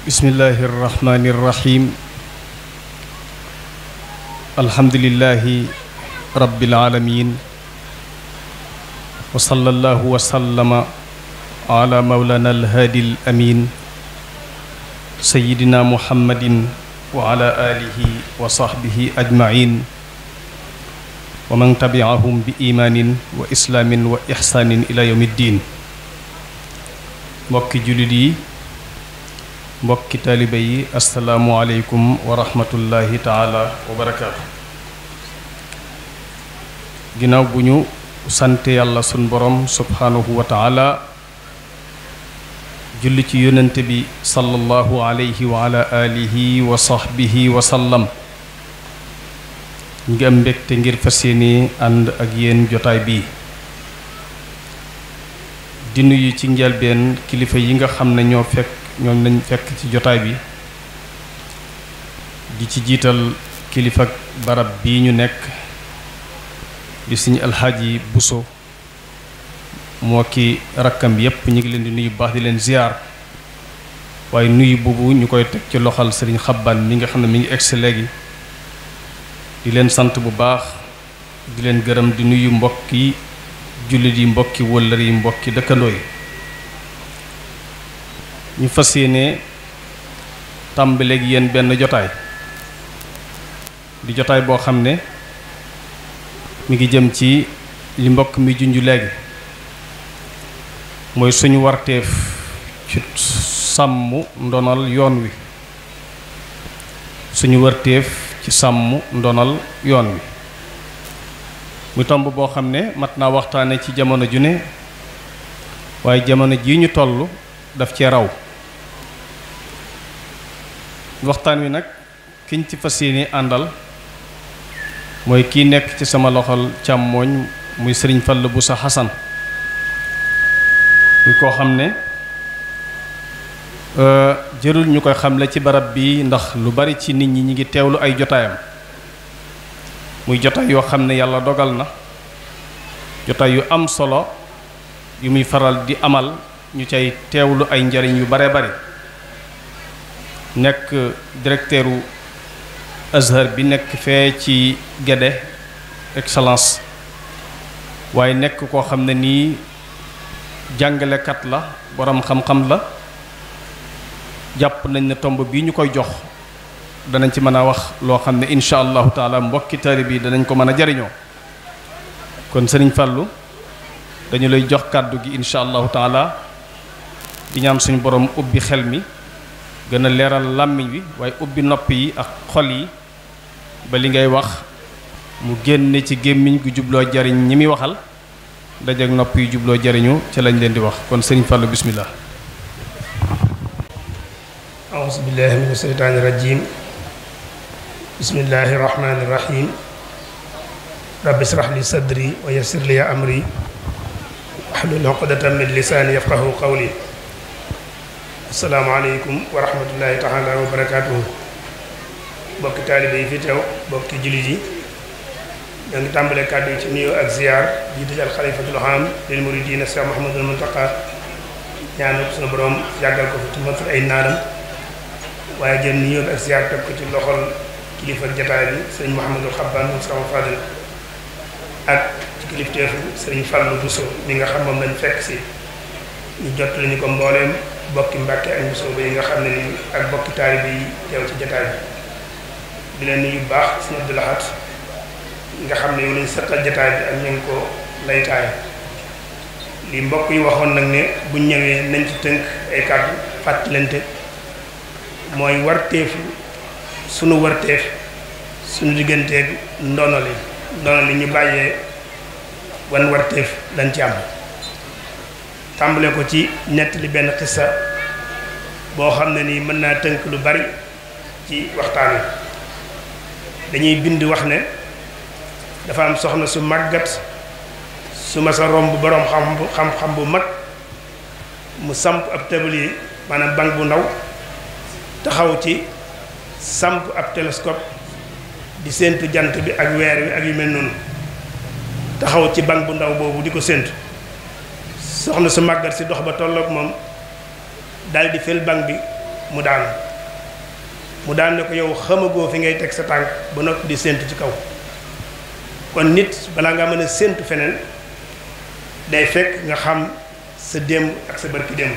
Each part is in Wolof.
bismillahi irrahmani irrahim alhamdulillahi rabbil alamin wa sallallahu wa sallama ala mawlana alhaadi alamin sayyidina muhammadin wa ala alihi wa sahbihi ajmain wa man tabi'ahum bi imaanin wa islaamin wa ihsaanin ila yawmi ddin. mbokki jullit yi, mbokki taalibe yi, assalaamu aleykum wa rahmatullahi taala wa barakaatu. ginnaaw bu ñu sant yàlla sun borom subhaanahu wa taala, julli ci yonente bi sallallahu alayhi wa ala alihi wa sahbihi wa sallam, ñu ngi am mbégte ngir fas yéene ànd ak yéen jotaay bii di nuyu ci njëlbeen kilifa yi nga xam ne ñoom lañ fekk ci jotaay bi, di ci jiital kilifa barab bii ñu nekk di suñu alxaaji Buso moo ki rakkam yépp ñu ngi leen di nuyu bu baax di leen ziyaar, waaye nuyu boobu ñu koy teg ci loxal sëriñ Xabbaan mi nga xam ne mi ngi egsi léegi, di leen sant bu baax di leen gërëm, di nuyu mbokki jullit yi, mbokki wëllër yi, mbokki dëkkandoo yi. ñu fas yéene tàmbaleeg yéen benn jotaay, di jotaay boo xam ne mi ngi jëm ci li mbokk mi junj léegi, mooy suñu warteef ci sàmm ndonal yoon wi, suñu warteef ci sàmm ndonal yoon wi. muy tomb boo xam ne mat naa waxtaane ci jamono ju ne, waaye jamono jii ñu toll daf cee raw. waxtaan wi nag kiñ ci fas yéene àndal mooy kii nekk ci sama loxol càmmooñ, muy sëriñ Fallu Buso Xasan, muy koo xam ne jërul ñu koy xamle ci barab bi, ndax lu bari ci nit ñi ñi ngi teewlu ay jotaayam. muy jotaay yoo xam ne yàlla dogal na jotaay yu am solo yu muy faral di amal, ñu cay teewlu ay njariñ yu bare bari. nekk directeuru Azhar bi nekk fee ci Guédé Excellence, waaye nekk koo xam ne nii jàngalekat la, borom xam-xam la. jàpp nañ ne tomb bii ñu koy jox danañ ci mën a wax loo xam ne incha allahu taala mbokki taalibe yi danañ ko mën a jariñoo. kon sëriñ Fàllu dañu lay jox kàddu gi incha allahu taala, di ñaan suñu borom ubbi xel mi, gën a leeral làmmiñ wi, waaye ubbi nopp yi ak xol yi ba li ngay wax mu génne ci gémmiñ gu jubloo jariñ ñi muy waxal, dajeek nopp yi jubloo jariñu ca lañ leen di wax. kon sëriñ Fàllu bismillah. auzu billahi mina sheytaani rajim. bismillahi rahmaani rahim. rabbi israh li sadri wa yassir li amri wahlul uqdatan min lisaani yafqahu qawli. asalaamaaleykum wa rahmatullahi taala wa barakaatuhu. bokki taalibe yi fi teew, bokki jullit yi, ñoo ngi tàmbalee kàddu yi ci nuyoo ak ziyaar jiitu ci alxalifatul aam lil muridiina Cheikh Mouhamadul Muntaqa, ñaanal suñu borom yàggal ko fi ci motul ay naanam, waaye jël nuyoo ak ziyaar teg ko ci loxol kilifa jataay bi sëriñ Mouhamadul Xabbaan moom sama Fadil, ak ci kilifteefu sëriñ Fallu Buso mi nga xam moom lañ fekk si, ñu jot lañu ko mbooleem bokki Mbàkke ak Buso ba yi nga xam ne ni ak bokki taalibe yi teew ci jataay bi. di leen nuyu baax sëriñ Abdou Lahad nga xam ne yow lañ seqal jataay bi ak ñu ngi ko laytaay. li mbokk yi waxoon nag ne buñ ñëwee nañ ci tënk ay kàddu fàttalante, mooy warteefu sunu warteef sunu digganteeg ndono li ñu bàyyee wan warteef lañ ci am. tàmbale ko ci nettali benn xissa boo xam ne nii mën naa tënk lu bari ci waxtaan wi. dañuy bind wax ne dafa am soxna su màggat su ma sa romb boroom xam-xam bu mag, mu samp ab tablier, maanaam banc bu ndaw, taxaw ci samp ab télescope di séentu jant bi ak weer wi ak yu mel noonu, taxaw ci banc bu ndaw boobu di ko séentu. soxna su màggat si dox ba tolloog moom daal di fel banc bi mu daan ne ko yow xamagoo fi ngay teg sa tànk ba noppi di séentu ci kaw. kon nit balaa nga mën a séentu feneen day fekk nga xam sa démb ak sa barki démb.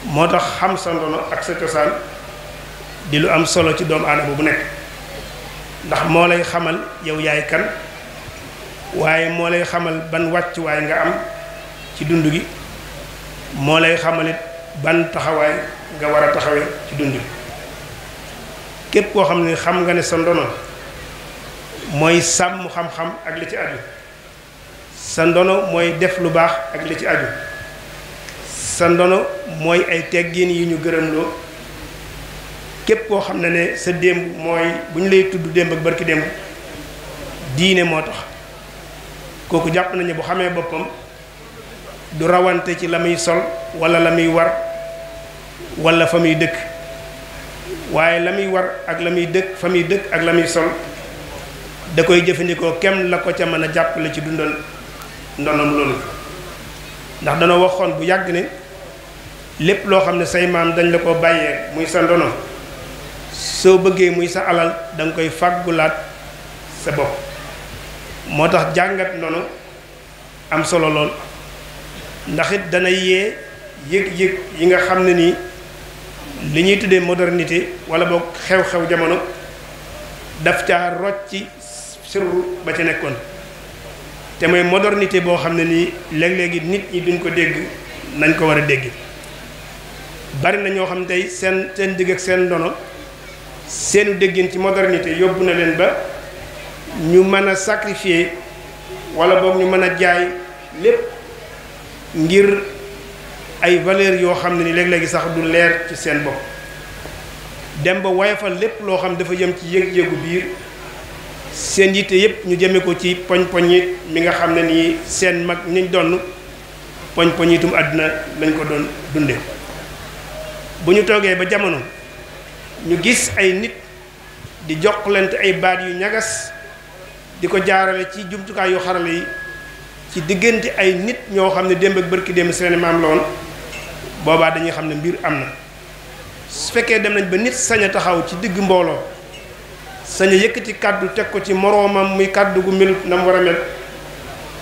moo tax xam sa ndono ak sa cosaan di lu am solo ci doomu aadama bu nekk, ndax moo lay xamal yow yaay kan, waaye moo lay xamal ban wàccuwaay nga am ci dund gi, moo lay xamalit ban taxawaay nga war a taxawee ci dund gi. képp koo xam ne xam nga ne sa ndono mooy sàmm xam-xam ak li ci aju, sa ndono mooy def lu baax ak li ci aju, sa ndono mooy ay teggin yi ñu gërëmloo. képp koo xam ne sa démb mooy bu ñu lay tudd démb ak barki démb diine moo tax, kooku jàpp nañu bu xamee boppam du rawante ci la muy sol wala la muy war wala fa muy dëkk, waaye la muy war ak la muy dëkk fa muy dëkk ak la muy sol da koy jëfandikoo kem la ko ca mën a jàppale ci dundal ndonam loolu. ndax dana waxoon bu yàgg ne lépp loo xam ne say maam dañ la ko bàyyee muy sa ndono, soo bëggee muy sa alal da nga koy fàggulaat sa bopp. moo tax jàngat ndono am solo lool, ndax it dana yee yëg-yëg yi nga xam ne nii li ñuy tuddee modernité wala boog xew-xew jamono daf caa rocci sirru ba ca nekkoon. te mooy modernité boo xam ne nii léeg-léegi nit ñi duñ ko dégg nañ ko war a dégg. bari na ñoo xam tey seen digg ak seen ndono seenu déggin ci modernité yóbbu na leen ba ñu mën a sacrifier wala boog ñu mën a jaay lépp ngir ay valeurs yoo xam ne ni léeg-léegi sax du leer ci seen bopp, dem ba woyofal lépp loo xam dafa jëm ci yëg-yëgu biir. seen yitte yépp ñu jëme ko ci poñ-poñit mi nga xam ne nii seen mag niñ doon poñ-poñitum àdduna lañ ko doon dunde. bu ñu toogee ba jamono ñu gis ay nit di jokkalante ay baat yu ñagas di ko jaarale ci jumtukaay yu xarale yi ci diggante ay nit ñoo xam ne démb ak bërki démb seeni maam la woon, boobaa dañuy xam ne mbir am na. su fekkee dem nañ ba nit sañ a taxaw ci digg mbooloo sañ a yëkkati kàddu teg ko ci moroomam muy kàddu gu mel na mu war a mel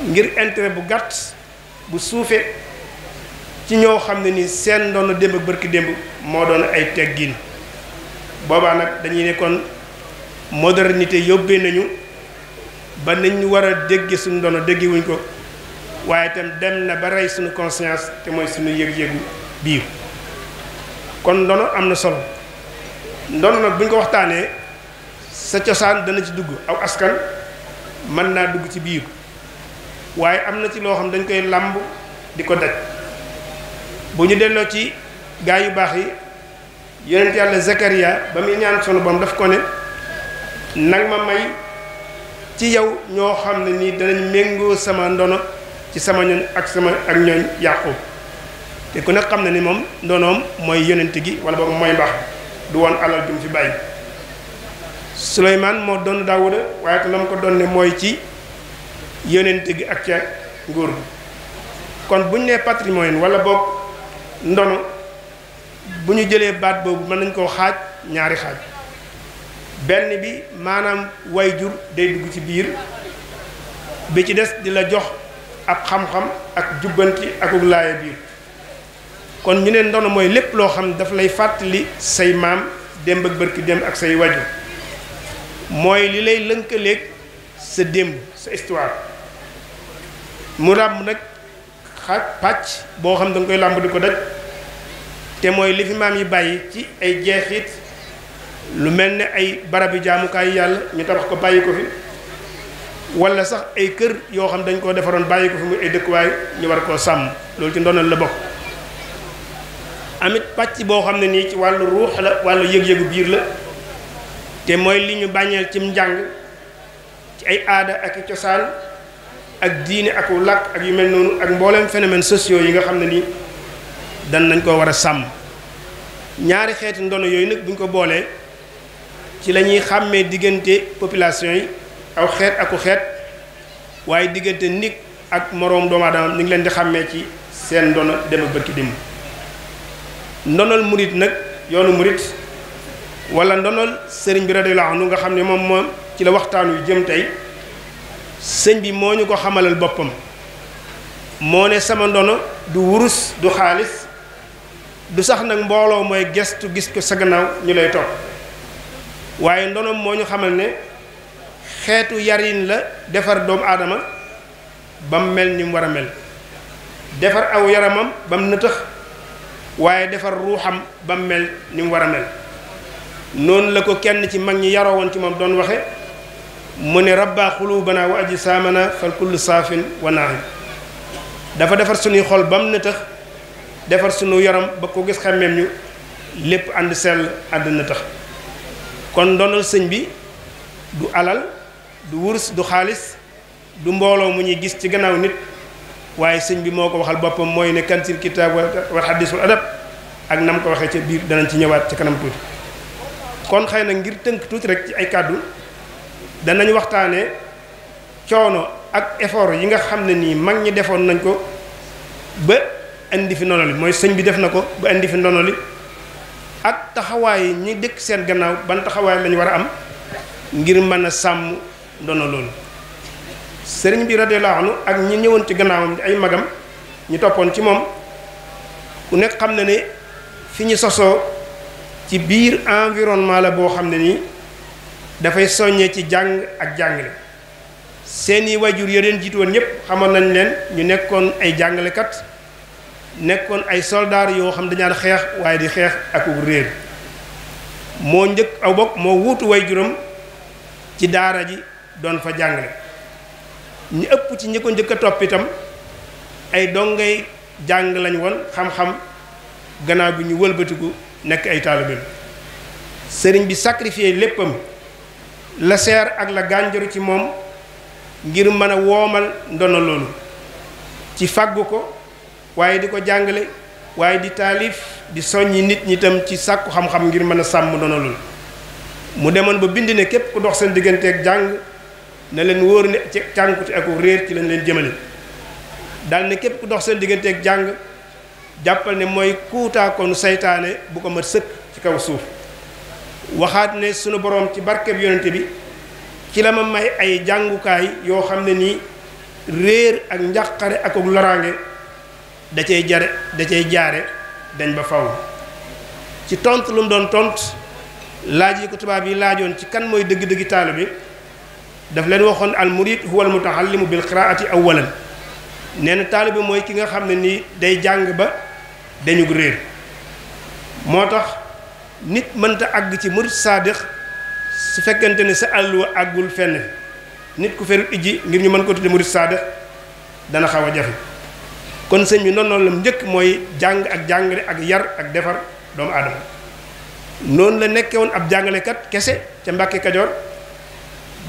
ngir intérêt bu gàtt bu suufe ci ñoo xam ne ni seen ndono démb ak bërki démb moo doon ay teggin, boobaa nag dañuy ne kon modernité yóbbee nañu ba nañ war a dégge suñu ndono dégge wuñ ko, waaye itam dem na ba rey suñu conscience te mooy suñu yëg-yëgu biir. kon ndono am na solo. ndono nag buñ ko waxtaanee sa cosaan dana ci dugg, aw askan mën naa dugg ci biir, waaye am na ci loo xam dañ koy làmb di ko daj. bu ñu delloo ci gaa yu baax yi, yonent yàlla Zakariya ba muy ñaan sunu borom daf ko ne nag ma may ci yow ñoo xam ne nii danañ méngoo sama ndono ci sama ñoñ ak ñooñ Yaqub. te ku nekk xam na ni moom ndonoom mooy yonent gi wala boog mooy mbaax, du woon alal jum fi bàyyi. Suleymaan moo doon Daawuda, waaye te la mu ko doon ne mooy ci yonent gi ak ca nguur gi. kon bu ñu nee patrimoine wala boog ndono, bu ñu jëlee baat boobu mën nañ koo xaaj ñaari xaaj. benn bi maanaam wayjur day dugg ci biir, bi ci des di la jox ab xam-xam ak jubbanti akuk laaya biir. kon ñu ne ndono mooy lépp loo xam daf lay fàttali say maam démb ak bërki démb ak say wajur, mooy li lay lënkaleeg sa démb sa histoire. mu ràbb nag xaaj pàcc boo xam da nga koy làmb di ko daj, te mooy li fi maam yi bàyyi ci ay jeexit, lu mel ne ay barabi jaamukaay yàlla ñu tabax ko bàyyi ko fi, wala sax ay kër yoo xam dañ koo defaroon bàyyi ko fi muy ay dëkkuwaay ñu war koo sàmm, loolu ci ndonal la bokk. amit pàcc boo xam ne nii ci wàllu ruux la, wàllu yëg-yëgu biir la, te mooy li ñu bàññeel cim njàng ci ay aada ak i cosaan ak diine ak làkk ak yu mel noonu, ak mbooleem phénomènes sociaux yi nga xam ne nii dan nañ koo war a sàmm. ñaari xeeti ndono yooyu nag buñ ko boolee ci la ñuy xàmmee diggante population yi aw xeet aku xeet, waaye diggante nit ak moroom doomu aadama ñu ngi leen di xàmmee ci seen ndono dem ak bërki démb. ndonol murit nag yoonu murit wala ndonol sëriñ bi radiyallahu anhu nga xam ne moom ci la waxtaan wi jëm tey sëñ bi moo ñu ko xamalal boppam moo ne sama ndono du wurus du xaalis du sax nag mbooloo mooy gestu gis ko sa gannaaw ñu lay topp waaye ndonom moo ñu xamal ne xeetu yarin la defar doomu aadama ba mu mel ni mu war a mel defar aw yaramam ba mu nëtëx waaye defar ruuxam ba mu mel ni mu war a mel noonu la ko kenn ci mag ñi yaroo woon ci moom doon waxe mu ne rabbaa xuluubana wa ajsaamana fal kullu saafin wa naahim dafa defar suñuy xol ba mu nëtëx defar sunu yaram ba ko gis xemmeem ñu lépp ànd sell ànd nëtëx kon ndonal sëñ bi du alal du wurus du xaalis du mbooloo mu ñuy gis ci gannaaw nit waaye sëñ bi moo ko waxal boppam mooy ne kansil kitaab wal hadiis wal adab ak nam ko waxee ca biir danañ ci ñëwaat ci kanam tuuti kon xëy na ngir tënk tuuti rek ci ay kàddu danañ waxtaane coono ak effort yi nga xam ne nii mag ñi defoon nañ ko ba indi fi ndono li mooy sëñ bi def na ko ba indi fi ndono li ak taxawaay ñi dëkk seen gannaaw ban taxawaay lañu war a am ngir mën a sàmm ndono loolu sëriñ bi radiyallahu anhu ak ñi ñëwoon ci gannaawam ay magam ñu toppoon ci moom ku nekk xam na ne fi ñu sosoo ci biir environnement la boo xam ne nii dafay soññee ci jàng ak jàngale seeni wajur ya leen jiitu woon ñëpp xamoon nañ leen ñu nekkoon ay jàngalekat nekkoon ay soldaar yoo xam dañu daan xeex waaye di xeex ak réer moo njëkk aw bokk moo wuutu wajuram ci daara ji doon fa jàngale ñu ëpp ci ñi ko njëkk a topp itam ay dongay jàng lañ woon xam-xam gannaaw bi ñu wëlbatiku nekk ay taalibeem sëriñ bi sacrifié léppam la seer ak la gànjaru ci moom ngir mën a woomal ndono loolu ci fàggu ko waaye di ko jàngale waaye di taalif di soññi nit ñi itam ci sàkku xam-xam ngir mën a sàmm ndono loolu mu demoon ba bind ne képp ku dox seen digganteeg jàng na leen wóor ne ci cànkute ak réer ci lañ leen jëmale dal ne képp ku dox seen digganteeg jàng jàppal ne mooy kuutaakoonu saytaane bu ko mat sëkk ci kaw suuf waxaat ne sunu boroom ci barkeb yonente bi ci la ma may ay jàngukaay yoo xam ne nii réer ak njàqare ak loraange da cay jaare dañ ba faw ci tont lu mu doon tont laaj yi ko tubaab yi laajoon ci kan mooy dëgg-dëggi taalibe bi daf leen waxoon al murid huwa al mutaallimu bil qiraati awalan nee na taalibe mooy ki nga xam ne nii day jàng ba dañu réer moo tax nit mënta àgg ci murid saadix su fekkente ne sa àlluwa àggul fenn nit ku ferut ijji ngir ñu mën ko tudde murid saadix dana xaw a jafe kon sëñ bi noonu la njëkk mooy jàng ak jàngale ak yar ak defar doomu aadama noonu la nekkee woon ab jàngalekat kese ca Mbàkke Kajoor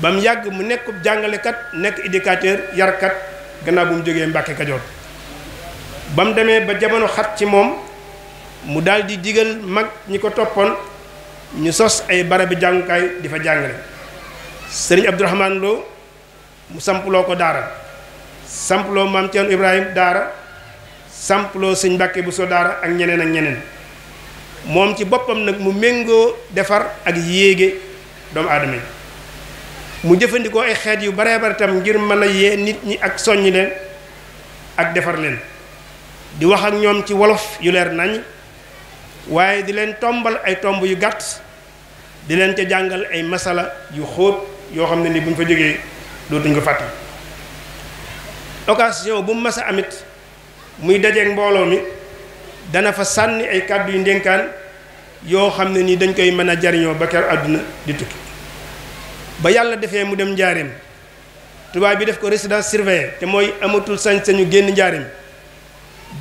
ba mu yàgg mu nekkub jàngalekat nekk éducateur yarkat gannaaw bu mu jógee Mbàkke Kajoor ba mu demee ba jamono xat ci moom mu daal di digal mag ñi ko toppoon ñu sos ay barabi jàngukaay di fa jàngale sëriñ Abdourahmane Lo mu samploo ko daara samploo maam Ceerno Ibrahima daara samploo sëñ Mbàkke Buso daara ak ñeneen ak ñeneen moom ci boppam nag mu méngoo defar ak yéege doomu aadama yi mu jëfandikoo ay xeet yu baree bari tam ngir mën a yee nit ñi ak soññi leen ak defar leen di wax ak ñoom ci wolof yu leer nañ waaye di leen tombal ay tomb yu gàtt di leen ca jàngal ay masala yu xóot yoo xam ne ni bu ñu fa jógee dootuñ ko fàtte occasion bu mu mas a amit muy dajeeg mbooloo mi dana fa sànni ay kàddu yu ndénkaan yoo xam ne ni dañ koy mën a jariñoo ba ker àdduna di tukki ba yàlla defee mu dem njaareem tubaab bi def ko résidence surveillée te mooy amatul sañ-sañu génn njaareem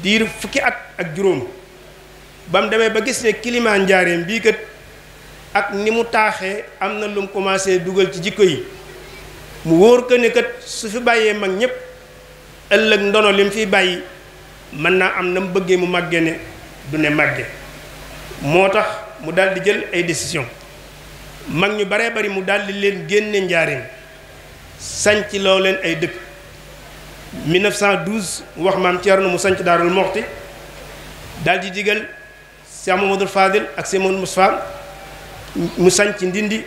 diir fukki at ak juróom ba mu demee ba gis ne climat njaareem bii kat ak ni mu taaxee am na lu mu commencé dugal ci jikko yi mu wóor ko ne kat su fi bàyyee mag ñépp ëllëg ndono li mu fiy bàyyi mën naa am na mu bëggee mu màgge ne du ne màgge moo tax mu daal di jël ay décision mag ñu baree bari mu daal di leen génne njaareem sanc loo leen ay dëkk 1912 wax maam Thierno mu sanc Daarul Moxti daal di digal Cheikh Mamadou Fadil ak Cheikh Mamadou Moustapha mu sanc Ndindi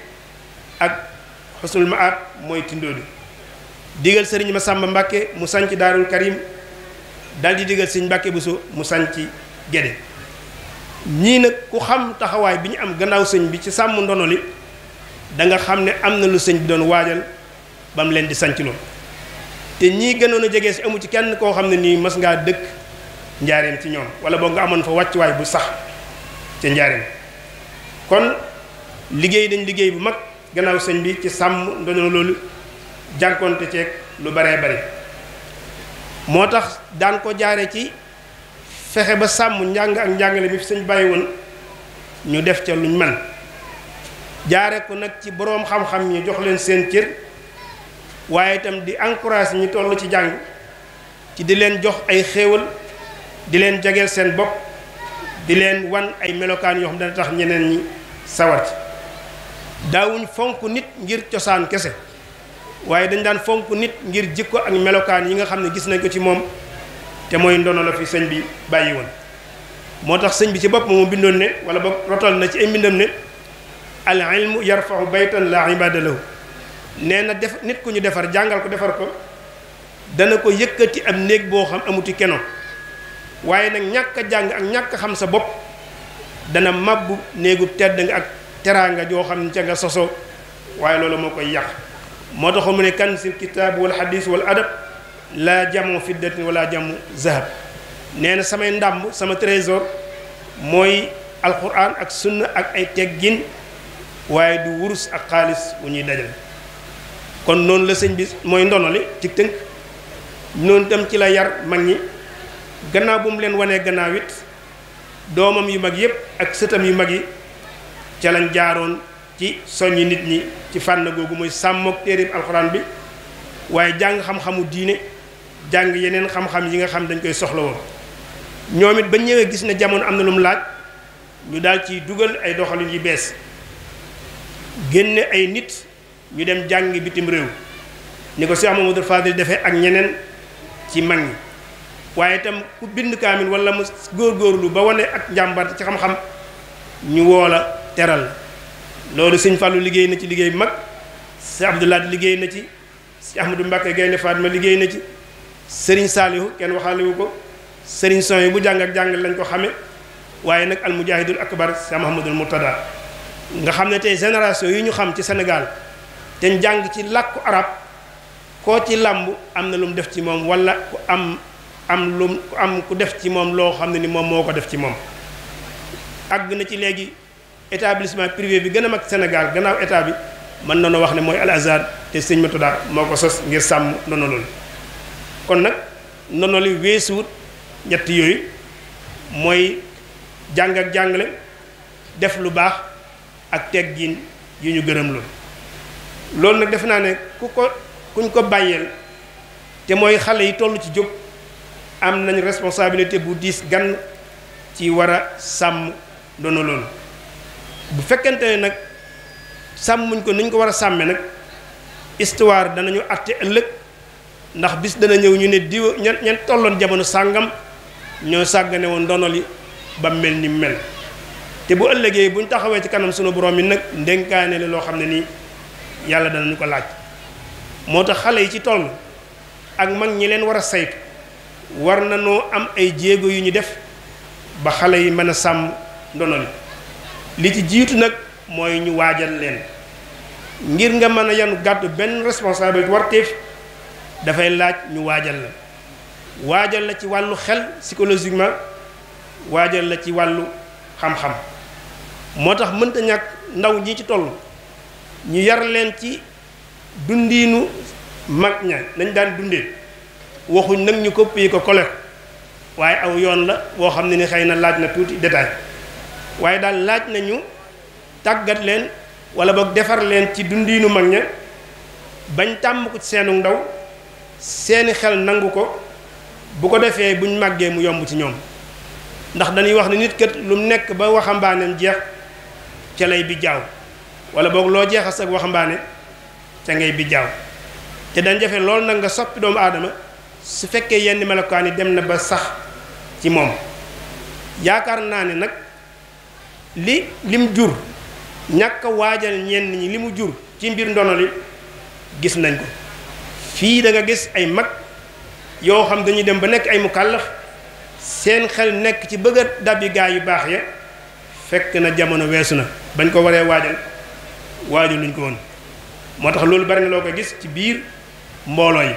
ak Husnul Maab mooy Tindóodi digal sëriñ Massamba Mbàkke mu sanc Daarul Karim dal di digal sëriñ Mbàkke Buso mu sanc Gédé ñii nag ku xam taxawaay bi ñu am gannaaw sëñ bi ci sàmm ndono li da nga xam ne am na lu sëñ bi doon waajal ba mu leen di sanc loolu te ñii gënoon a jege si amu ci kenn koo xam ne nii mas ngaa dëkk njaareem ci ñoom wala boog nga amoon fa wàccuwaay bu sax ca njaareem kon liggéey dañ liggéey bu mag gannaaw sëñ bi ci sàmm ndono loolu jànkonte ceeg lu baree bari moo tax daan ko jaare ci fexe ba sàmm njàng ak njàngale mi fi sëñ bàyyi woon ñu def ca luñ man jaare ko nag ci boroom xam-xam ñi jox leen seen cër waaye itam di encourage ñi toll ci jàng ci di leen jox ay xéewal di leen jageel seen bopp di leen wan ay melokaan yoo xam dana tax ñeneen ñi sawar ci daawuñ fonk nit ngir cosaan kese waaye dañ daan fonk nit ngir jikko ak melokaan yi nga xam ne gis nañ ko ci moom te mooy ndono la fi sëñ bi bàyyi woon moo tax sëñ bi ci bopp mu bindoon ne wala ba rotal na ci ay mbindam ne al ilmu yarfa'u baytan la ibada lahu nee na def nit ku ñu defar jàngal ko defar ko dana ko yëkkati ab néeg boo xam amuti keno waaye nag ñàkk a jàng ak ñàkk a xam sa bopp dana mabbu néegub tedd nga ak teraanga joo xam ne ca nga soso waaye loolu moo koy yàq moo tax mu ne kan sil kitaab wal hadis wal adab laa jamu fiddatin wala jamu zahab nee na samay ndàmb sama trésor mooy alquran ak sunna ak ay teggin waaye du wurus ak xaalis wu ñuy dajal kon noonu la sëñ bi mooy ndono li ci tënk noonu tam ci la yar mag ñi gannaaw bu mu leen wanee gannaaw it doomam yu mag yépp ak sëtam yu mag yi ca lañ jaaroon ci soññi nit ñi ci fànn googu mooy sàmmook téereb alxuraan bi waaye jàng xam-xamu diine jàng yeneen xam-xam yi nga xam dañ koy soxla woon ñoom it ba ñëwee gis ne jamono am na lu mu laaj ñu daal ciy dugal ay doxalin yu bees génne ay nit ñu dem jàngi bitim réew ni ko Cheikh Mamadou Fadil defee ak ñeneen ci mag ñi waaye itam ku bind kaamil wala mu góorgóorlu ba wane ak njàmbar ci xam-xam ñu woo la teral loolu sëñ Fallou liggéey na ci liggéey bu mag Cheikh Abdoulaye liggéey na ci Cheikh Ahmadou Mbacké Gaynde Fatma liggéey na ci Serigne Saliou kenn waxaalewu ko Serigne Soy bu jàng ak jàngal lañ ko xame waaye nag al mujahidul akbar Cheikh Mahamadul Murtada nga xam ne tey génération yi ñu xam ci Sénégal te jàng ci làkku arab koo ci làmb am na lu mu def ci moom wala ku am ku def ci moom loo xam ne ni moom moo ko def ci moom àgg na ci léegi établissement privé bi gën a mag Sénégal gannaaw état bi mën nañoo wax ne mooy Al Azhar te sëñ Murtada moo ko sos ngir sàmm ndono loolu kon nag ndono li weesuwut ñett yooyu mooy jàng ak jàngale def lu baax ak teggin yu ñu gërëm loolu nag defe naa ne kuñ ko bàyyeel te mooy xale yi toll ci jóg am nañ responsabilité bu diis gan ci war a sàmm ndono loolu bu fekkente ne nag sàmmuñ ko niñ ko war a sàmme nag histoire danañu àtte ëllëg ndax bis dana ñëw ñu ne diw ñan tolloon jamono sàngam ñoo sàggane woon ndono li ba mel ni mel te bu ëllëgee buñ taxawee ci kanam sunu borom yi nag ndénkaane la loo xam ne nii yàlla danañu ko laaj moo tax xale yi ci toll ak mag ñi leen war a saytu war na noo am ay jéego yu ñu def ba xale yi mën a sàmm ndono li ci jiitu nag mooy ñu waajal leen ngir nga mën a yanu gàddu benn responsabilité warteef dafay laaj ñu waajal la ci wàllu xel psychologiquement waajal la ci wàllu xam-xam moo tax mënta ñàkk ndaw ñi ci toll ñu yar leen ci dundiinu mag ña nañ daan dundee waxuñ nag ñu copier ko coller waaye aw yoon la boo xam ne ni xëy na laaj na tuuti détail waaye daal laaj nañu tàggat leen wala boog defar leen ci dundiinu mag ña bañ tàmm ko ci seenu ndaw seeni xel nangu ko bu ko defee buñ màggee mu yomb ci ñoom ndax dañuy wax ne nit kat lu mu nekk ba waxambaaneem jeex ca lay bi jaaw wala boog loo jeexal sa waxambaane ca ngay bi jaaw te dañ jafe loolu nag nga soppi doomu aadama su fekkee yenn melokaan yi dem na ba sax ci moom yaakaar naa ne nag lim jur ñàkk a waajal ñenn ñi li mu jur ci mbir ndono li gis nañ ko fii da nga gis ay mag yoo xam dañuy dem ba nekk ay mukallaf seen xel nekk ci bëgg a dabi gaa yu baax ya fekk na jamono weesu na bañ ko waree waajal luñ ko woon moo tax loolu bari na loo ko gis ci biir mbooloo yi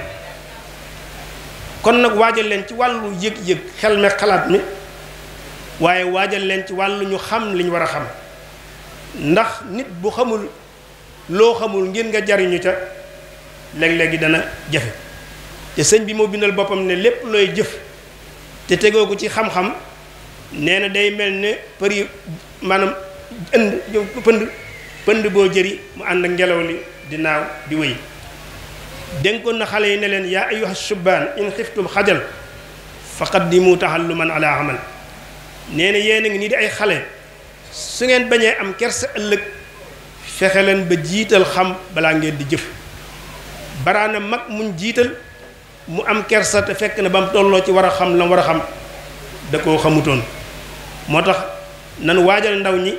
kon nag waajal leen ci wàllu yëg-yëg xel me xalaat mi waaye waajal leen ci wàllu ñu xam liñ war a xam ndax nit bu xamul loo xamul ngir nga jariñu ca léeg-léegi dana jafe te sëñ bi moo bindal boppam ne lépp looy jëf te tegoo ko ci xam-xam nee na day mel ne përi maanaam pënd boo jëri mu ànd ak ngelaw li di naaw di wéy dénkoon na xale yi ne leen yaa ayyuha shubbaan in xiftum xajal faqaddimu tahalluman ala amal nee na yéen a ngi nii di ay xale su ngeen bañee am kersa ëllëg fexe leen ba jiital xam balaa ngeen di jëf baraana mag muñ jiital mu am kersa te fekk na ba mu tolloo ci war a xam la war a xam da koo xamutoon moo tax nan waajal ndaw ñi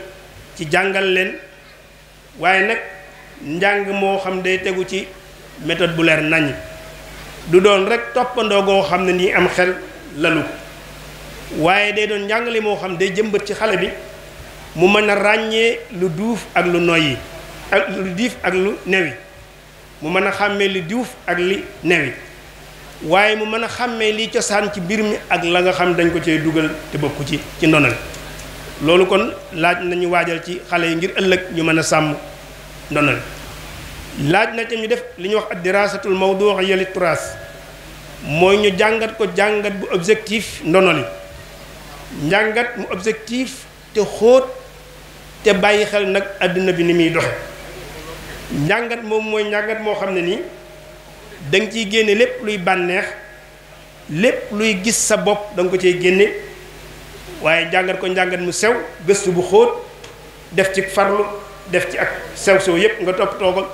ci jàngal leen waaye nag njàng moo xam day tegu ci méthode bu leer nañ du doon rek toppandoo goo xam ne nii am xel lalu ko waaye day doon njàngale moo xam day jëmbat ci xale bi mu mën a ràññee lu duuf ak lu noyyi ak lu diif ak lu newi mu mën a xàmmee li duuf ak li newi waaye mu mën a xàmmee li cosaan ci mbir mi ak la nga xam dañ ko cee dugal te bokku ci ndonal loolu kon laaj nañu waajal ci xale yi ngir ëllëg ñu mën a sàmm ndonal laaj na te ñu def li ñuy wax ad dirasatul mawdu'iyya li turaas mooy ñu jàngat ko jàngat bu objectif ndono li njàngat mu objectif te xóot te bàyyi xel nag àdduna bi ni muy doxe njàngat moom mooy njàngat moo xam ne nii danga ciy génne lépp luy bànneex lépp luy gis sa bopp danga ko ciy génne waaye jàngat ko njàngat mu sew gëstu bu xóot def ci farlu def ci ak sew yépp nga toppatoo ko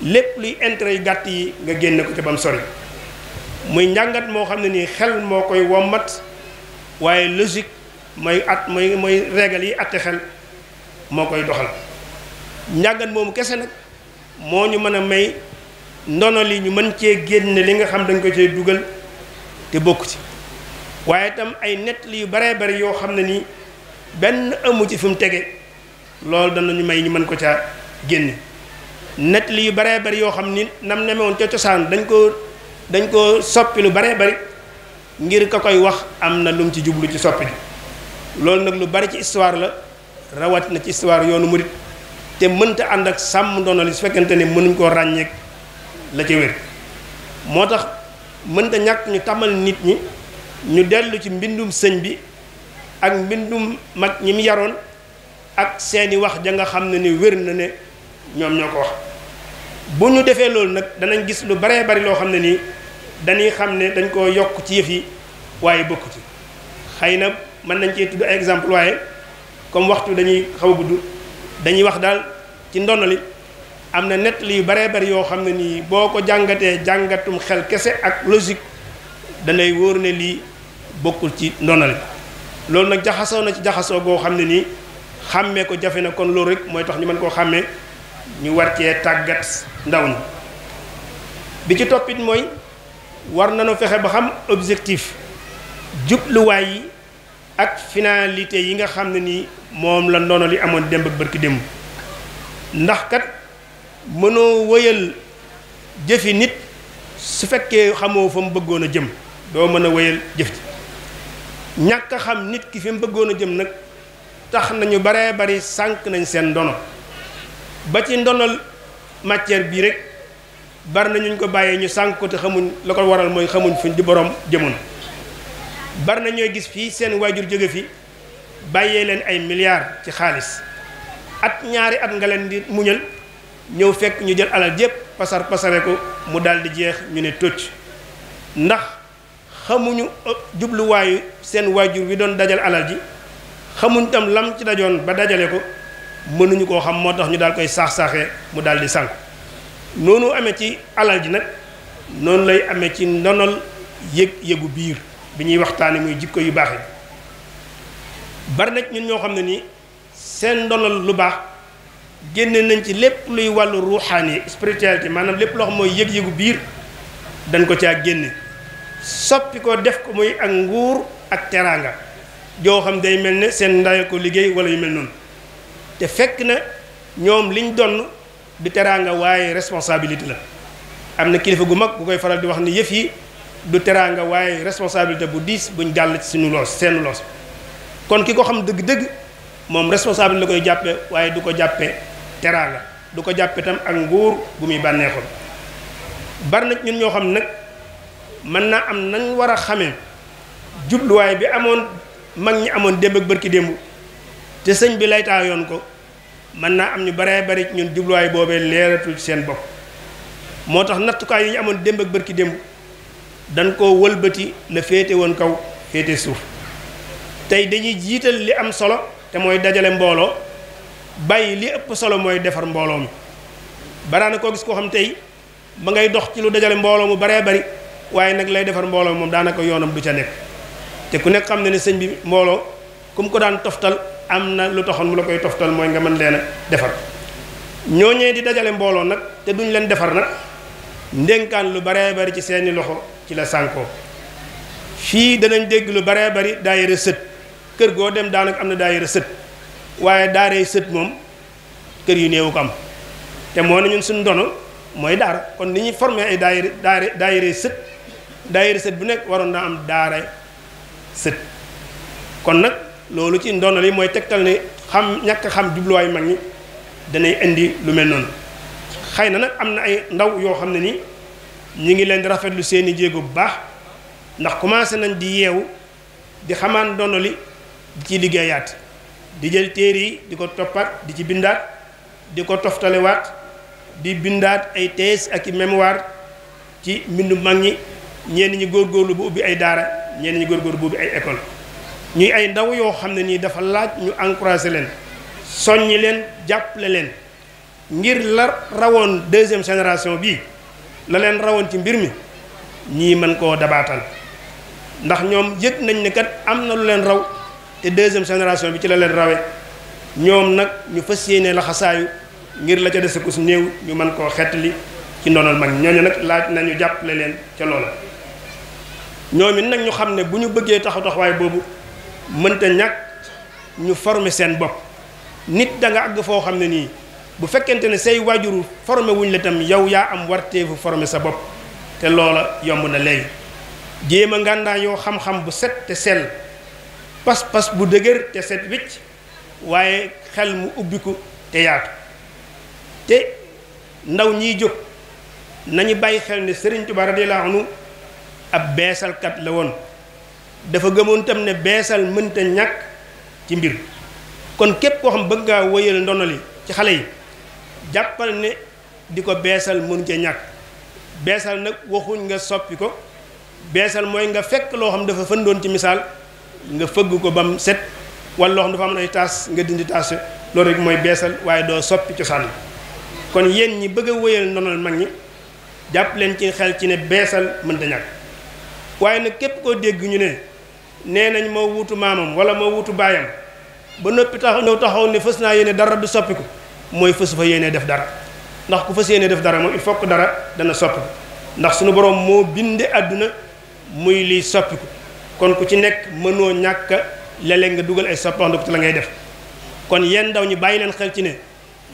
lépp luy intérêt yu gàtt yi nga génne ko ca bam sori muy njàngat moo xam ne nii xel moo koy wommat waaye logique mooy régal yi atte xel moo koy doxal njàngat moomu kese nag moo ñu mën a may ndono li ñu mën cee génne li nga xam dañ ko cee dugal te bokk ci waaye itam ay nettali yu baree bari yoo xam ne nii benn amu ci fi mu tege loolu danañu may ñu mën ko caa génne nettali yu baree bari yoo xam ni nam nemewoon ca cosaan dañ ko soppi lu baree bari ngir ka koy wax am na lu mu ci jublu ci soppi loolu nag lu bari ci histoire la rawat na ci histoire yoonu murit te mënta ànd ak sàmm ndono li su fekkente ne mënuñ koo ràññeek la ca wér moo tax mënta ñàkk ñu tamal nit ñi ñu dellu ci mbindum sëñ bi ak mbindum mag ñi mu yaroon ak seeni wax ja nga xam ne ni wér na ne ñoom ñoo ko wax bu ñu defee loolu nag danañ gis lu baree bari loo xam ne nii dañuy xam ne dañ koo yokk ci yëf yi waaye bokk ci xëy na mën nañ cee tudd ay exemple waaye comme waxtu dañuy xaw a gudd dañuy wax daal ci ndono li am na nettali yu baree bari yoo xam ne nii boo ko jàngatee jàngatum xel kese ak logique danay wóor ne lii bokkul ci ndono li loolu nag jaxasoo na ci jaxasoo goo xam ne nii xàmmee ko jafe na kon loolu rek mooy tax ñu mën koo xàmmee ñu war cee tàggat ndaw ñi bi ci toppit mooy war nañoo fexe ba xam objectif jubluwaay yi ak finalité yi nga xam ne nii moom la ndono li amoon démb ak bërki démb ndax kat mënoo wëyal jëfi nit su fekkee xamoo fa mu bëggoon a jëm doo mën a wëyal jëf ji ñàkk a xam nit ki fi mu bëggoon a jëm nag tax nañu baree bari sànq nañ seen ndono ba ci ndonal matière bii rek bari na ñu ko bàyyee ñu sànq ko te xamuñ la ko waral mooy xamuñ fuñ di borom jëmoon bari na ñooy gis fii seen waajur jóge fi bàyyee leen ay milliards ci xaalis at ñaari at nga leen di muñal ñëw fekk ñu jël alal jépp pasare ko mu daal di jeex ñu ne tocc ndax xamuñu jubluwaayu seen waajur wi doon dajal alal ji xamuñ tam lam ci dajoon ba dajale ko mënuñu koo xam moo tax ñu daal koy saax-saaxee mu daal di sànk noonu amee ci alal ji nag noonu lay amee ci ndonol yëgu biir bi ñuy waxtaane muy jikko yu baax yi bari na ñun ñoo xam ne nii seen ndonal lu baax génne nañ ci lépp luy wàllu ruuxaani spiritualité maanaam lépp loo xam mooy yëg-yëgu biir dañ ko caa génne soppi ko def ko muy ak nguur ak teraanga joo xam day mel ne seen ndaye ko liggéey wala yu mel noonu te fekk na ñoom liñ donn du teraanga waaye responsabilité la am na kilifa gu mag bu koy faral di wax ni yëf yi du teraanga waaye responsabilité bu diis buñ gàll ci suñu loos seen loos kon ki ko xam dëgg-dëgg moom responsable la koy jàppe waaye du ko jàppe teraanga du ko jàppe tam ak nguur bu muy bànneexoon bari na ñun ñoo xam nag mën naa am nañ war a xamee jubluwaay bi amoon mag ñi amoon démb ak bërki démb te sëñ bi laytaa yoon ko mën naa am ñu baree bari ñun jubluwaay boobee leeratul seen bopp moo tax nattukaay yi ñu amoon démb ak bërki démb dañ koo wëlbati la féete woon kaw féete suuf tey dañuy jiital li am solo te mooy dajale mbooloo bàyyi li ëpp solo mooy defar mbooloo mi baraana koo gis koo xam tey ba ngay dox ci lu dajale mbooloo mu baree bari waaye nag lay defar mbooloo moom daanaka yoonam du ca nekk te ku nekk xam ne ne sëñ bi mbooloo ku mu ko daan toftal am na lu taxoon mu la koy toftal mooy nga mën leen a defar ñooñee di dajale mbooloo nag te duñ leen defar nag ndénkaan lu baree bari ci seeni loxo ci la sànkoo fii danañ dégg lu baree bari daayira sët kër goo dem daanaka am na daayira sët waaye daaree sët moom kër yu néewu ko am te moo ne ñun suñu ndono mooy daara kon ni ñuy formé ay daayira sët bu nekk waroon naa am daara sët kon nag loolu ci ndono li mooy tegtal ne ñàkk xam jubluwaayu mag ñi danay indi lu mel noonu xëy na nag am na ay ndaw yoo xam ne ni ñu ngi leen di rafetlu seeni jéego bu baax ndax commencé nañ di yeewu di xamaan ndono li di ci liggéeyaat di jël téere yi di ko toppaat di ci bindaat di ko toftalewaat di bindaat ay thèse ak i mémoire ci mbindu mag ñi ñenn ñi góorgóorlu bu ubbi ay daara ñenn ñi góorgóorlu bu ubbi ay école ñuy ay ndaw yoo xam ne nii dafa laaj ñu encouragé leen soññi leen jàppale leen ngir la rawoon deuxième génération bii la leen rawoon ci mbir mi ñii mën koo dabaatal ndax ñoom yëg nañ ne kat am na lu leen raw te deuxième génération bi ci la leen rawe ñoom nag ñu fas yéene la xasaayu ngir la ca dese ko su néew ñu mën koo xettali ci ndonal mag ñooñu nag laaj nañu jàppale leen ca loola ñoom it nag ñu xam ne bu ñu bëggee taxawaay boobu mënta ñàkk ñu former seen bopp nit da nga àgg foo xam ne nii bu fekkente ne say waajuru formé wuñ la tam yow yaa am warteefu former sa bopp te loola yomb na léegi jéem a ngàndaa yoo xam-xam bu set te sell pas-pas bu dëgër te set wicc waaye xel mu ubbiku te yaatu te ndaw ñiy jóg nañu bàyyi xel ne Sëriñ Tuubaa radiyallaahu anhu ab beesalkat la woon dafa gëmoon tam ne beesal mënta ñàkk ci mbir kon képp koo xam bëgg ngaa wëyal ndono li ci xale yi jàppal ne di ko beesal mënu cee ñàkk beesal nag waxuñ nga soppi ko beesal mooy nga fekk loo xam dafa fëndoon ci misaal nga fëgg ko ba mu set wala loo xam dafa am ay taas nga dindi taas loolu rek mooy beesal waaye doo soppi cosaan kon yéen ñi bëgg a wëyal ndonol mag ñi jàpp leen ci xel ci ne beesal mënta ñàkk waaye nag képp koo dégg ñu ne nee nañ moo wuutu maamam wala moo wuutu baayam ba noppi taxaw ne fës naa yéene dara du soppiku mooy fësu fa yéene def dara ndax ku fës yéene def dara moom il faut que dara dana soppiku ndax suñu borom moo binde àdduna muy liy soppiku kon ku ci nekk mënoo ñàkk léeg-léeg nga dugal ay soppandiku te la ngay def kon yéen ndaw ñi bàyyi leen xel ci ne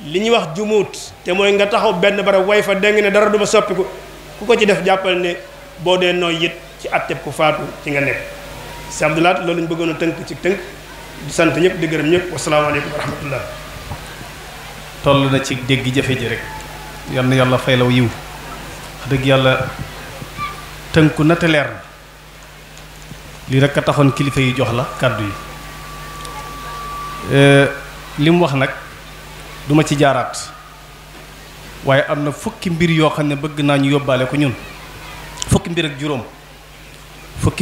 li ñuy wax jumuut te mooy nga taxaw benn barab way fa dégg ne dara du ma soppiku ku ko ci def jàppal ne boo dee nooy it ci atteb ku faatu ci nga nekk si Abdoulaat loolu ñu bëggoon a tënk ci tënk di sant ñëpp di gërëm ñëpp wasalaamaaleykum wa rahmatullah toll na ci dégg jafe ji rek yal na yàlla fay law yiw wax dëgg yàlla tënku na te leer na lii rek a taxoon kilifa yi jox la kàddu yi li mu wax nag duma ci jaaraat waaye am na fukki mbir yoo xam ne bëgg naa ñu yóbbaale ko ñun fukki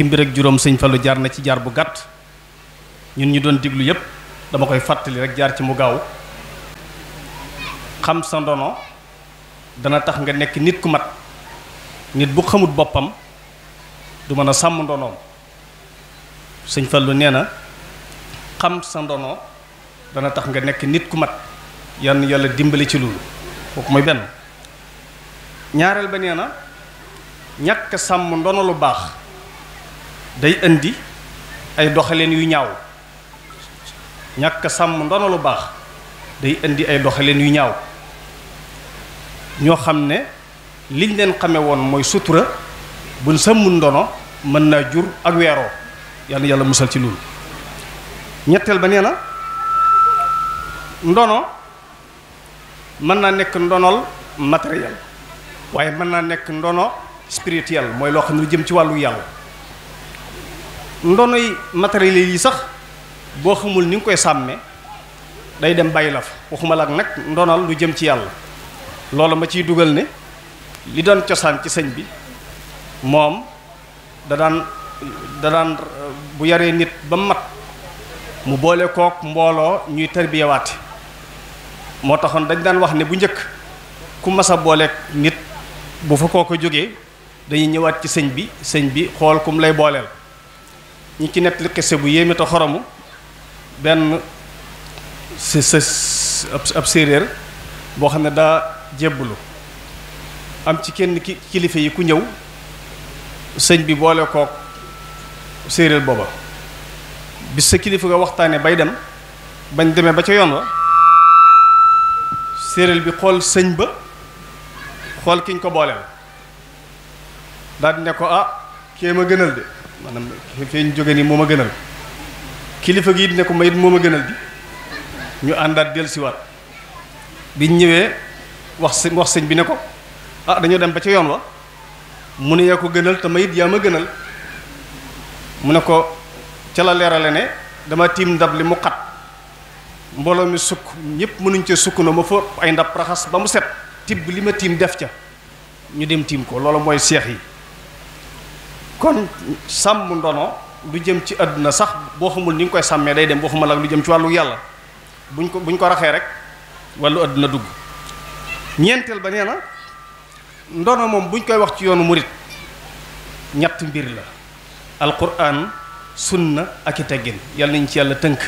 mbir ak juróom sëñ Fallu jaar na ci jaar bu gàtt ñun ñu doon diglu yépp dama koy fàttali rek jaar ci mu gaaw xam sa ndono dana tax nga nekk nit ku mat nit bu xamut boppam du mën a sàmm ndonoom sëñ Fallu nee na xam sa ndono dana tax nga nekk nit ku mat yan yàlla dimbali ci loolu kooku mooy benn. ñaareel ba nee na ñàkk sàmm ndono lu baax day indi ay doxaleen yu ñaaw ñàkk sàmm ndono lu baax day indi ay doxaleen yu ñaaw ñoo xam ne liñ leen xame woon mooy sutura buñ sàmmul ndono mën naa jur ak weeroo yal na yàlla musal ci loolu. ñetteel ba nee na ndono mën naa nekk ndonol matériel waaye mën naa nekk ndono spirituel mooy loo xam ne lu jëm ci wàllu yàlla. ndono yi matériel yi sax boo xamul ni nga koy sàmme day dem bàyyi la fa waxuma la ak nag ndonal lu jëm ci yàlla. loolu ma ciy dugal ne li doon cosaan ci sëñ bi moom da daan bu yaree nit ba mat mu boole kook mbooloo ñuy tarbiyawaate moo taxoon dañ daan wax ne bu njëkk ku mas a booleek nit bu fa koo ko jógee dañuy ñëwaat ci sëñ bi xool kum lay booleel. ñi ci nett li xisse bu yéeme te xoromu benn ab séeréer boo xam ne daa jébbulu am ci kenn kilifa yi ku ñëw sëñ bi boole kook séeréer booba bis sa kilifa nga waxtaane bay dem bañ demee ba ca yoon wa séeréer bi xool sëñ ba xool kiñ ko booleel daal di ne ko kee ma gënal de maanaam fee ñu jóge nii moo ma gënal kilifa gi it ne ko ma it moo ma gënal di ñu àndaat dellusiwaat biñ ñëwee wax sëñ bi ne ko dañoo dem ba ca yoon wa mu ne yaa ko gënal te ma it yaa ma gënal mu ne ko ca la leerale ne dama tiim ndab li mu xat mbooloo mi sukk ñëpp mënuñ ca sukk na ma fa ay ndab raxas ba mu set tibb li ma tiim def ca ñu dem tiim ko loolu mooy seex yi. kon sàmm ndono lu jëm ci àdduna sax boo xamul ni nga koy sàmmee day dem waxuma la lu jëm ci wàllu yàlla buñ ko raxee rek wàllu àdduna dugg. ñeenteel ba nee na ndono moom buñ koy wax ci yoonu murit ñett mbir la alquran sunna ak i teggin yàlla nañ ci yàlla tënk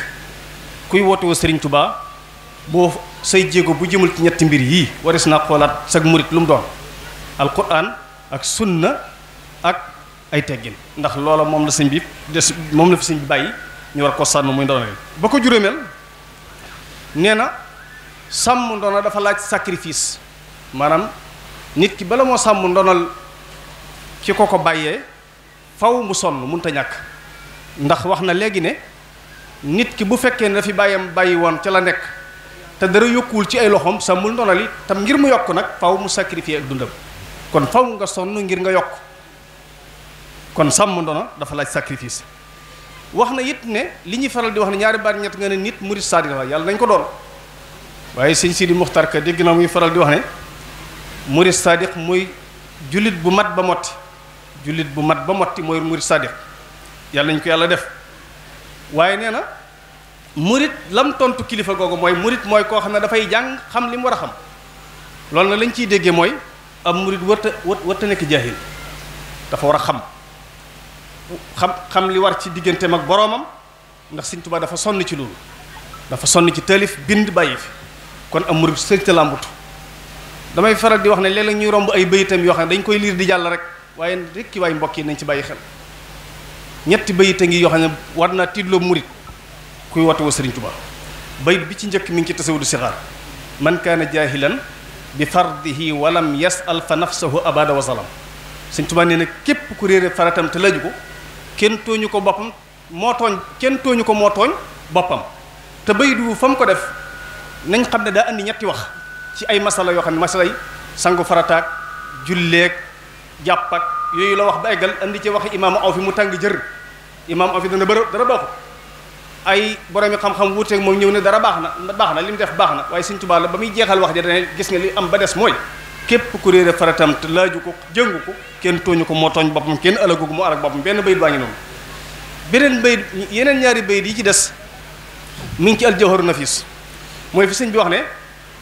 kuy woote woo Sëriñ Tubaa boo say jéego bu jëmul ci ñetti mbir yii waris naa xoolaat sag murit lu mu doon alquran ak sunna ak ay teggin ndax loola moom la sëñ bi moom la fi sëñ bi bàyyi ñu war ko sànn muy ndono ba ko juróomeel nee na sàmm ndono dafa laaj sacrifice maanaam nit ki bala moo sàmm ndonal ki ko bàyyee faw mu sonn mënut a ñàkk ndax wax na léegi ne nit ki bu fekkee ne dafi bàyyi woon ca la nekk te dara yokkuwul ci ay loxoom sàmmul ndonal yi tam ngir mu yokk nag faw mu sacrifier ak dundam kon faw nga sonn ngir nga yokk kon sàmm ndono dafa laaj sacrifice. wax na it ne li ñuy faral di wax ne ñaari baat ñett nga ne nit murid sadiq la yàlla nañ ko doon waaye sëñ Sidi Muxtar Ka dégg na muy faral di wax ne murid sadiq muy jullit bu mat ba motti jullit bu mat ba motti mooy murid sadiq yàlla nañ ko yàlla def. waaye nee na murid lam tontu kilifa googu mooy murid mooy koo xam ne dafay jàng xam li mu war a xam loolu na lañ ciy déggee mooy ab murid wërta nekk jaahil dafa war a xam li war ci digganteem ak boroomam ndax Sëñ Tuubaa dafa sonn ci loolu dafa sonn ci taalif bind bàyyi fi kon am murid sëñ ta làmbutu damay faral di wax ne léeg-léeg ñuy romb ay bayitam yoo xam ne dañ koy liir di jàll rek waaye rekki waay mbokk yi nañ ci bàyyi xel ñetti bayita ngi yoo xam ne war naa tiidloo murid kuy woote woo Sëriñ Tuubaa bayit bi ci njëkk mi ngi ci tasawudu sixaar man kaana jaahilan bi fardihi walam yasal fa nafsahu abada wa salam Sëriñ Tuubaa nee na képp ku réere faratam te laju ko kenn tooñu ko boppam moo tooñ boppam te bayit wu fa mu ko def nañ xam ne daa andi ñetti wax ci ay masala yoo xam ne masala yi sangu farataak julleek jàpp ak yooyu la wax ba eggal andi ci waxi imaamu aw fi mu tàng jër imaamu aw fi dana dara baaxut ay boroomi xam-xam wuuteeg moom ñëw ne dara baax na li mu def baax na waaye Sëriñ Tuubaa la ba muy jeexal wax ja dane gis nga li am ba des mooy képp ku réere faratam te laaju ko jëngu ko kenn tooñu ko moo tooñ boppam kenn alagu ko moo alag boppam benn bayit baa ngi noonu beneen bayit yeneen ñaari bayit yi ci des mi ngi ci aljawharu nafis mooy fi sëñ bi wax ne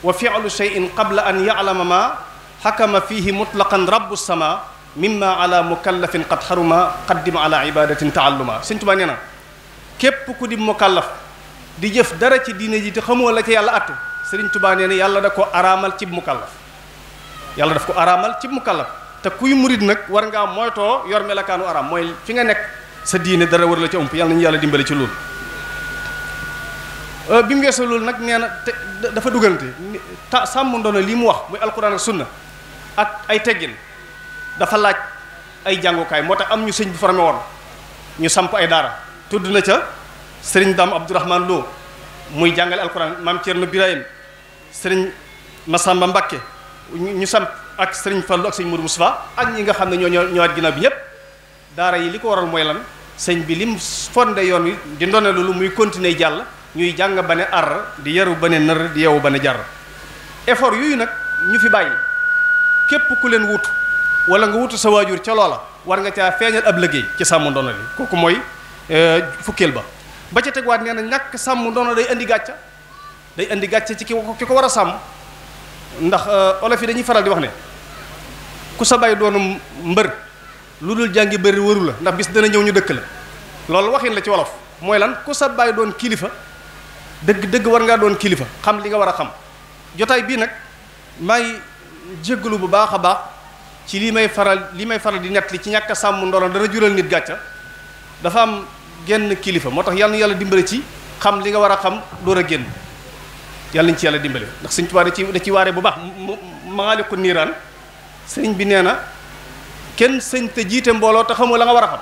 wa fi'lu shay'in qabla an ya'lama ma hakama fihi mutlaqan rabbu sama mimma ala mukallafin qad haruma qaddim ala ibadatin taalluma Sëñ Tuubaa nee na képp ku di mukallaf di jëf dara ci diine ji te xamoo la ca yàlla atte Sëriñ Tuubaa nee na yàlla da ko araamal ci mukallaf yàlla daf ko araamal ci mukallaf te kuy murid nag war ngaa moytoo yor melakaanu araam mooy fi nga nekk sa diine dara war la ci ëmp yàlla nañu yàlla dimbali ci loolu. bi mu weesoo loolu nag nee na te dafa duggante sàmm ndono lii mu wax muy alquran ak sunna ak ay teggin dafa laaj ay jàngukaay moo tax am ñu sëñ bi formé woon ñu samp ay daara tudd na ca sëriñ Dame Abdourahmane Lo muy jàngale alquran maam Thierno Birahim sëriñ Massamba Mbakke ñu samp ak sëriñ Fallou ak sëñ Modou Moustapha ak ñi nga xam ne ñoo ñëwaat ginnaaw bi ñëpp daara yi li ko waral mooy lan sëñ bi lim fondé yoon wi di ndone loolu muy continuer jàll ñuy jàng ba ne ar di yaru ba ne nër di yeewu ba ne jar effort yooyu nag ñu fi bàyyi képp ku leen wutu wala nga wutu sa waajur ca loola war nga caa feeñal ab liggéey ci sàmm ndono li kooku mooy fukkeel ba ca tegwaat nee na ñàkk sàmm ndono day indi gàcca ci ki ko war a sàmm ndax olof yi dañuy faral di wax ne ku sa bay doonu mbër lu dul jàngi bëri waru la ndax bis dana ñëw ñu dëkk la loolu waxin la ci wolof mooy lan ku sa bay doon kilifa dëgg war ngaa doon kilifa xam li nga war a xam jotaay bii nag maa ngi jéggalu bu baax a baax ci li may faral di nett li ci ñàkk a sàmm ndono dana jural nit gàcca dafa am genn kilifa moo tax yàlla na yàlla dimbale ci xam li nga war a xam door a génn yàlla nañ ci yàlla dimbale ndax Sëñ Tuubaa da ci waare bu baax Maaliku Niiraan sëriñ bi nee na kenn sëñ te jiite mbooloo te xamoo la nga war a xam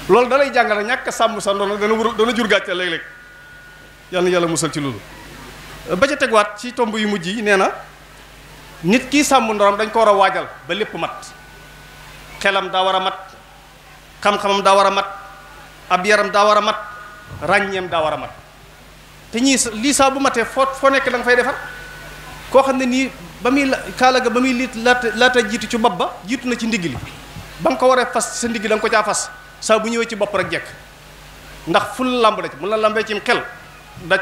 loolu da lay jàngale ñàkk a sàmm sa ndono dana jur gàcca léeg-léeg yàlla na yàlla musal ci loolu ba ca tegwaat ci tomb yu mujj yi nee na nit kii sàmm ndonom dañ ko war a waajal ba lépp mat xelam daa war a mat xam-xamam daa war a mat ab yaram daa war a mat ràññeem daa war a mat te ñii lii saa bu matee foo nekk da nga fay defar koo xam ne nii ba muy kaala ga ba muy liit laata jiitu ci bopp ba jiitu na ci ndigg li ba nga ko waree fas sa ndigg da nga ko caa fas saa bu ñëwee ci bopp rek jekk ndax fu la lamb daj bu la lambee ci xel daj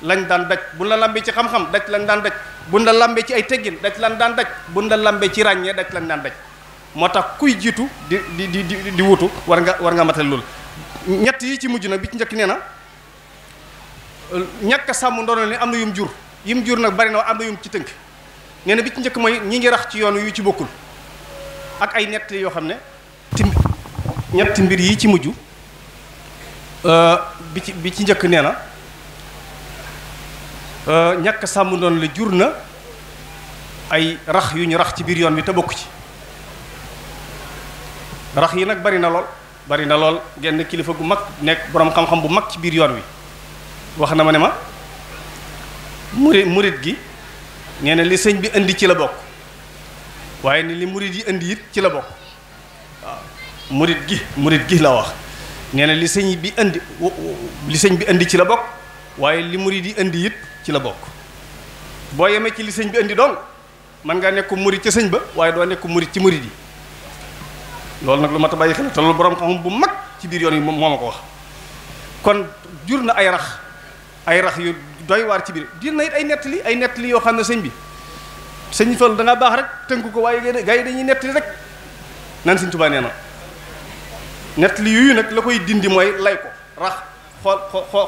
lañ daan daj bu la lambee ci xam-xam daj lañ daan daj bu la lambee ci ay teggin daj lañ daan daj bu la lambee ci ràññee daj lañ daan daj moo tax kuy jiitu di wutu war nga matal loolu ñett yi ci mujj nag bi ci njëkk nee na ñàkk a sàmm ndono ni am na yum jur nag bari na am na yum ci tënk nee na bi ci njëkk mooy ñi ngi rax ci yoon yu ci bokkul ak ay nett yoo xam ne ñetti mbir yi ci mujj bi ci njëkk nee na ñàkk sàmm ndono la jur na ay rax yu ñu rax ci biir yoon bi te bokku ci rax yi nag bari na lool genn kilifa gu mag nekk boroom xam-xam bu mag ci biir yoon wi wax na ma ne ma murit gi nee na li sëñ bi indi ci la bokk waaye ni li murit yi indi it ci la bokk waaw murit gi la wax nee na li sëñ bi indi ci la bokk waaye li murit yi indi it ci la bokk boo yemee ci li sëñ bi indi donc man ngaa nekk murit ca sëñ ba waaye doo nekk murit ci murit yi loolu nag lu mat a bàyyi xel te loolu borom xam bu mag ci biir yoon yi moo ma ko wax kon jur na ay rax yu doy waar ci biir dir na it ay nettali yoo xam ne sëñ Fallu da ngaa baax rek tënk ko waaye gaa yi dañuy nettali rek nan Sëñ Tuubaa nee na nettali yooyu nag la koy dindi mooy lay ko rax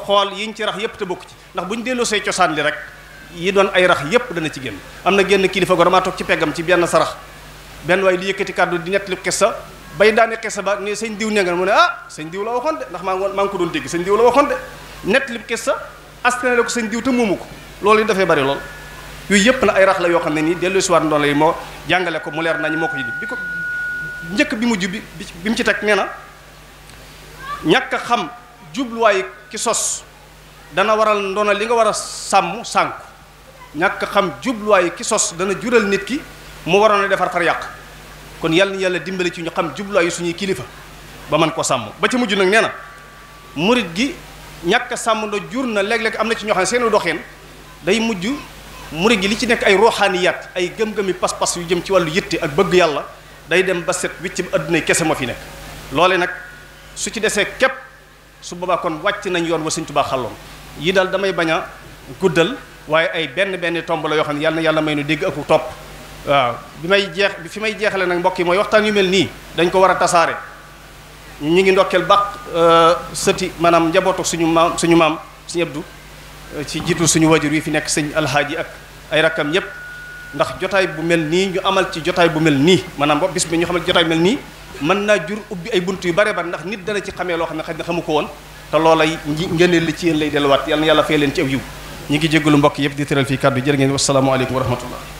xool yiñ ci rax yépp te bokk ci ndax bu ñu delloo say cosaan li rek yi doon ay rax yépp dana ci génn am na génn kilifa go damaa toog ci peggam ci benn sarax benn waaye di yëkkati kàddu di nettali kessa bay daane kessa ba ne sëñ diw ne nga mu ne sëñ diw la waxoon de ndax maa ngi ko doon dégg sëñ diw la waxoon de nettali kessa askan la ko sëñ diw te moomu ko loolu yi dafay bari lool yooyu yëpp na ay rax la yoo xam ne nii dellu si waat ndoon lay moo jàngale ko mu leer nañu moo ko ji bi ko njëkk bi mujj bi mu ci teg nee na ñàkk a xam jubluwaay ki sos dana waral ndoona li nga war a sàmm sànku ñàkk a xam jubluwaay ki sos dana jural nit ki mu waroon a defar far yàq kon yàlla na yàlla dimbali ci ñu xam jubluwaay suñuy kilifa ba mën ko sàmm ba ca mujj nag nee na murit gi ñàkk a sàmm ndo jur na léeg-léeg am na ci ñoo xam ne seeni doxeen day mujj murit gi li ci nekk ay roxaaniyaat ay gëm-gëmi pas-pas yu jëm ci wàllu yitte ak bëgg yàlla day dem ba set wicc bi adduna yi kese moo fi nekk loole nag su ci desee képp su boobaa kon wàcc nañ yoon wa Sëñ Tuubaa xàlloon yi daal damay bañ a guddal waaye ay benn tomb la yoo xam ne yàlla may nu dégg ak topp waaw fi may jeexale nag mbokk yi mooy waxtaan yu mel nii dañ ko war a tasaare ñu ngi ndokkeel baax sëti maanaam njabootu suñu maam sëñ Abdou ci jiitu suñu wajur yi fi nekk sëñ alhaaji ak ay rakkam ñëpp ndax jotaay bu mel nii ñu amal ci jotaay bu mel nii maanaam bo bis bi ñu xamal jotaay bu mel nii mën naa jur ubbi ay bunt yu bare bare ndax nit dana ci xamee loo xam ne xëy na xamu ko woon te loolay ngëneel li ci yéen lay delluwaat yal na yàlla fay leen ci aw yiw ñi ngi jéggalu mbokk yëpp di tëral fii kàddu jërë ngeen wassalaamu aleykum wa rahmatullah